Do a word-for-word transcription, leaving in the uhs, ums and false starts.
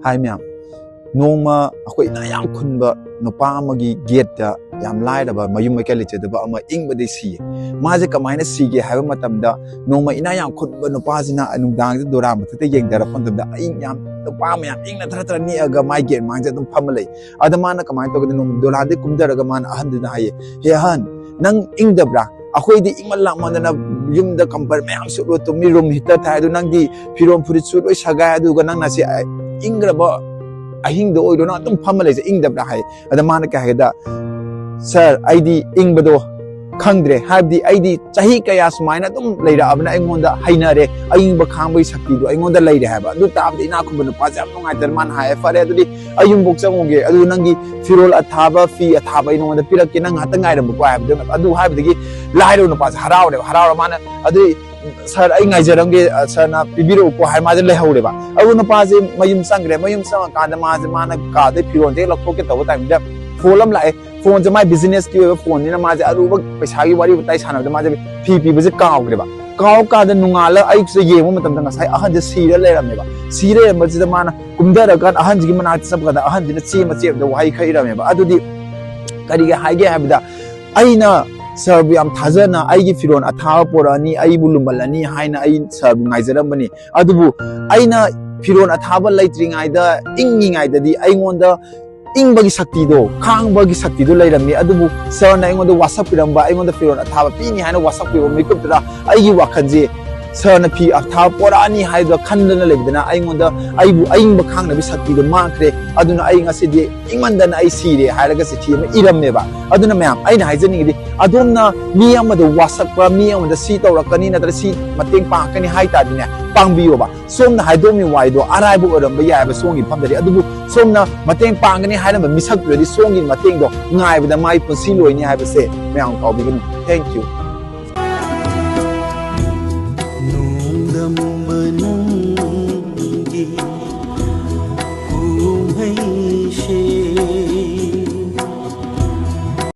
ꯍꯥꯏ ꯃꯌꯥꯝ, ꯅꯣꯡꯃ ꯑꯩꯈꯣꯏ ꯏꯅꯥ ꯌꯥꯝ ꯈꯨꯟꯕ ꯅꯨꯄꯥ ꯑꯃꯒꯤ ꯒꯦꯠꯇ ꯌꯥꯝ ꯂꯥꯏꯔꯕ, ꯃꯌꯨꯝ ꯃꯀꯩ ꯂꯩꯖꯗꯕ ꯑꯃ ꯏꯪꯕꯗꯩ ꯁꯤꯌꯦ꯫ ꯃꯥꯁꯦ ꯀꯃꯥꯏꯅ ꯁꯤꯒꯦ ꯍꯥꯏꯕ ꯃꯇꯝꯗ, ꯅꯣꯡꯃ ꯏꯅꯥ ꯌꯥꯝ ꯈꯨꯟꯕ ꯅꯨꯄꯥꯁꯤꯅ ꯅꯨꯡꯗꯥꯡꯁꯤꯗ ꯗꯣꯂꯥꯟ ꯃꯊꯛꯇ ꯌꯦꯡꯊꯔꯛꯄ ꯃꯇꯝꯗ, ꯑꯩ ꯌꯥꯝ, ꯅꯨꯄꯥ ꯃꯌꯥꯝ ꯏꯪꯅ ꯊꯔ ꯊꯔ ꯅꯤꯛꯑꯒ ꯃꯥꯏ ꯒꯦꯠ ꯃꯥꯡꯁꯦ ꯑꯗꯨꯝ ꯐꯝꯃ ꯂꯩ꯫ ꯑꯗ ꯃꯥꯅ ꯀꯃꯥꯏꯅ ꯇꯧꯒꯦꯗ, ꯅꯣꯡꯃ ꯗꯣꯂꯥꯟꯗꯩ ꯀꯨꯝꯊꯔꯒ ꯃꯥꯅ ꯑꯍꯟꯗꯨꯗ ꯍꯥꯏꯌꯦ, "ꯍꯦ ꯑꯍꯟ, ꯅꯪ ꯏꯪꯗꯕ꯭ꯔꯥ? ꯑꯩꯈꯣꯏꯗꯤ ꯏꯪꯃꯟ ꯂꯥꯛꯃꯟꯗꯅ ꯌꯨꯝꯗ ꯀꯝꯕꯜ ꯃꯌꯥꯝ ꯁꯨꯞꯂꯣ ꯇꯨꯝꯃꯤ, ꯔꯨꯝ ꯍꯤꯇꯔ ꯊꯥꯏ, ꯑꯗꯨ ꯅꯪꯗꯤ ꯐꯤꯔꯣꯝ ꯐꯨꯔꯤꯠꯁꯨ ꯂꯣꯏ ꯁꯒꯥꯏ, ꯑꯗꯨꯒ ꯅꯪꯅ ꯁꯤ ꯏꯪꯈ꯭ꯔꯕ ꯑꯍꯤꯡꯗ ꯑꯣꯏꯔꯣ ꯅꯪ ꯑꯗꯨꯝ ꯐꯝꯃ ꯂꯩꯁꯦ, ꯏꯪꯗꯕ꯭ꯔꯥ?" ꯍꯥꯏ꯫ ꯑꯗ ꯃꯥꯅ ꯀꯩ ꯍꯥꯏꯒꯦꯗ, "ꯁꯥꯔ, ꯑꯩꯗꯤ ꯏꯪꯕꯗꯣ ꯈꯪꯗ꯭ꯔꯦ, ꯍꯥꯏꯕꯗꯤ ꯑꯩꯗꯤ ꯆꯍꯤ ꯀꯌꯥ ꯁꯨꯃꯥꯏꯅ ꯑꯗꯨꯝ ꯂꯩꯔꯛꯑꯕꯅ ꯑꯩꯉꯣꯟꯗ ꯍꯩꯅꯔꯦ, ꯑꯏꯪꯕ ꯈꯥꯡꯕꯒꯤ ꯁꯛꯇꯤꯗꯣ ꯑꯩꯉꯣꯟꯗ ꯂꯩꯔꯦ" ꯍꯥꯏꯕ꯫ ꯑꯗꯨ ꯇꯥꯕꯗ ꯏꯅꯥꯛ ꯈꯨꯟꯕ ꯅꯨꯄꯥꯁꯦ ꯌꯥꯝ ꯅꯨꯡꯉꯥꯏꯇꯅ ꯃꯥꯅ ꯍꯥꯏꯌꯦ, "ꯐꯔꯦ, ꯑꯗꯨꯗꯤ ꯑꯩ ꯌꯨꯝꯕꯨꯛ ꯆꯪꯉꯨꯒꯦ, ꯑꯗꯨ ꯅꯪꯒꯤ ꯐꯤꯔꯣꯜ ꯑꯊꯥꯕ, ꯐꯤ ꯑꯊꯥꯕ ꯑꯩ ꯅꯉꯣꯟꯗ ꯄꯤꯔꯛꯀꯦ, ꯅꯪ ꯉꯥꯛꯇ ꯉꯥꯏꯔꯝꯃꯨꯀꯣ" ꯍꯥꯏꯕꯗ, ꯑꯗꯨ ꯍꯥꯏꯕꯗꯒꯤ ꯂꯥꯏꯔꯕ ꯅꯨꯄꯥꯁꯦ ꯍꯔꯥꯎꯔꯦꯕ꯫ ꯍꯔꯥꯎꯔ ꯃꯥꯅ, "ꯑꯗꯨꯗꯤ ꯁꯥꯔ, ꯑꯩ ꯉꯥꯏꯖꯔꯝꯒꯦ, ꯑ, ꯁꯥꯔꯅ ꯄꯤꯕꯤꯔꯛꯎꯀꯣ" ꯍꯥꯏꯔ ꯃꯥꯁꯦ ꯂꯩꯍꯧꯔꯦꯕ꯫ ꯑꯗꯨ ꯅꯨꯄꯥꯁꯦ ꯃꯌꯨꯝ ꯆꯪꯈ꯭ꯔꯦ꯫ ꯃꯌꯨꯝ ꯆꯪꯉꯀꯥꯟꯗ ꯃꯥꯁꯦ, ꯃꯥꯅ ꯀꯥꯗꯩ ꯐꯤꯔꯣꯜꯁꯦ ꯍꯦꯛ ꯂꯧꯊꯣꯛꯀꯦ ꯇꯧꯕ ꯇꯥꯏꯃꯤꯡꯗ ꯐꯣꯟ ꯑꯃ ꯂꯥꯛꯑꯦ꯫ ꯐꯣꯟꯁꯦ ꯃꯥꯏ ꯕꯤꯖꯤꯅꯦꯁꯀꯤ ꯑꯣꯏꯕ ꯐꯣꯟꯅꯤꯅ ꯃꯥꯁꯦ ꯑꯔꯨꯕ ꯄꯩꯁꯥꯒꯤ ꯋꯥꯔꯤ ꯋꯥꯇꯥꯏ ꯁꯥꯟꯅꯕꯗ ꯃꯥꯁꯦ ꯐꯤ ꯄꯤꯕꯁꯦ ꯀꯥꯎꯈ꯭ꯔꯦꯕ꯫ ꯀꯥꯎꯀꯥꯟꯗ ꯅꯣꯡꯉꯥꯜꯂ ꯑꯌꯨꯛꯁꯤꯗ ꯌꯦꯡꯕ ꯃꯇꯝꯗ ꯉꯁꯥꯏ ꯑꯍꯟꯁꯦ ꯁꯤꯔ ꯂꯩꯔꯝꯃꯦꯕ꯫ ꯁꯤ ꯂꯩꯔꯝꯕꯁꯤꯗ ꯃꯥꯅ ꯀꯨꯝꯊꯔꯀꯥꯟꯗ ꯑꯍꯟꯁꯤꯒꯤ ꯃꯅꯥꯛꯇ ꯆꯠꯄ ꯀꯥꯟꯗ ꯑꯍꯟꯁꯤꯅ ꯆꯦ ꯃꯆꯦꯠ ꯑꯃꯗ ꯋꯥꯍꯩ ꯈꯔ ꯏꯔꯝꯃꯦꯕ꯫ ꯑꯗꯨꯗꯤ ꯀꯔꯤꯒꯤ ꯍꯥꯏꯒꯦ ꯍꯥꯏꯕꯗ, "ꯑꯩꯅ ꯁꯥꯔꯕꯨ ꯌꯥꯝ ꯊꯥꯖꯅ ꯑꯩꯒꯤ ꯐꯤꯔꯣꯜ ꯑꯊꯥꯕ ꯄꯣꯔꯛꯑꯅꯤ, ꯑꯩꯕꯨ ꯂꯨꯝꯍꯜꯂꯅꯤ ꯍꯥꯏꯅ ꯑꯩ ꯁꯥꯔꯕꯨ ꯉꯥꯏꯖꯔꯝꯕꯅꯤ꯫ ꯑꯗꯨꯕꯨ ꯑꯩꯅ ꯐꯤꯔꯣꯜ ꯑꯊꯥꯕ ꯂꯩꯇ꯭ꯔꯤꯉꯩꯗ, ꯏꯪꯉꯤꯉꯩꯗꯗꯤ ꯑꯩꯉꯣꯟꯗ ꯏꯪꯕꯒꯤ ꯁꯛꯇꯤꯗꯣ, ꯈꯥꯡꯕꯒꯤ ꯁꯛꯇꯤꯗꯣ ꯂꯩꯔꯝꯃꯤ꯫ ꯑꯗꯨꯕꯨ ꯁꯥꯔꯅ ꯑꯩꯉꯣꯟꯗ ꯋꯥꯁꯛꯄꯤꯔꯝꯕ, ꯑꯩꯉꯣꯟꯗ ꯐꯤꯔꯣꯜ ꯑꯊꯥꯕ ꯄꯤꯅꯤ ꯍꯥꯏꯅ ꯋꯥꯁꯛꯄꯤꯕ ꯃꯤꯀꯨꯞꯇꯨꯗ ꯑꯩꯒꯤ ꯋꯥꯈꯜꯁꯦ ꯁꯥꯔꯅ ꯐꯤ ꯑꯊꯥꯕ ꯄꯣꯔꯛꯑꯅꯤ ꯍꯥꯏꯗꯨꯅ ꯈꯟꯗꯅ ꯂꯩꯕꯗꯨꯅ ꯑꯩꯉꯣꯟꯗ, ꯑꯩꯕꯨ ꯑꯏꯪꯕ ꯈꯥꯡꯅꯕꯒꯤ ꯁꯛꯇꯤꯗꯣ ꯃꯥꯡꯈ꯭ꯔꯦ꯫ ꯑꯗꯨꯅ ꯑꯩ ꯉꯁꯤꯗꯤ ꯏꯪꯃꯟꯗꯅ ꯑꯩ ꯁꯤꯔꯦ" ꯍꯥꯏꯔꯒ ꯆꯤꯊꯤ ꯑꯃ ꯏꯔꯝꯃꯦꯕ꯫ ꯑꯗꯨꯅ ꯃꯌꯥꯝ, ꯑꯩꯅ ꯍꯥꯏꯖꯅꯤꯡꯉꯤꯗꯤ, ꯑꯗꯣꯝꯅ ꯃꯤ ꯑꯃꯗ ꯋꯥꯁꯛꯄ, ꯃꯤ ꯑꯃꯗ ꯁꯤ ꯇꯧꯔꯛꯀꯅꯤ ꯅꯠꯇ꯭ꯔꯒ ꯁꯤ ꯃꯇꯦꯡ ꯄꯥꯡꯉꯛꯀꯅꯤ ꯍꯥꯏ ꯇꯥꯔꯗꯤꯅꯦ, ꯄꯥꯡꯕꯤꯌꯣꯕ꯫ ꯁꯣꯝꯅ ꯍꯥꯏꯗꯣꯛꯑꯝꯃꯤ ꯋꯥꯍꯩꯗꯣ ꯑꯔꯥꯏꯕ ꯑꯣꯏꯔꯝꯕ ꯌꯥꯏꯑꯕ ꯁꯣꯝꯒꯤ ꯃꯐꯝꯗꯗꯤ, ꯑꯗꯨꯕꯨ ꯁꯣꯝꯅ ꯃꯇꯦꯡ ꯄꯥꯡꯒꯅꯤ ꯍꯥꯏꯔꯝꯕ ꯃꯤꯁꯛꯇꯨꯗꯗꯤ ꯁꯣꯝꯒꯤ ꯃꯇꯦꯡꯗꯣ ꯉꯥꯏꯕꯗ ꯃꯥꯒꯤ ꯄꯨꯟꯁꯤ ꯂꯣꯏꯅꯤ ꯍꯥꯏꯕꯁꯦ ꯃꯌꯥꯝ ꯀꯥꯎꯕꯤꯒꯅꯨ꯫ Thank you꯫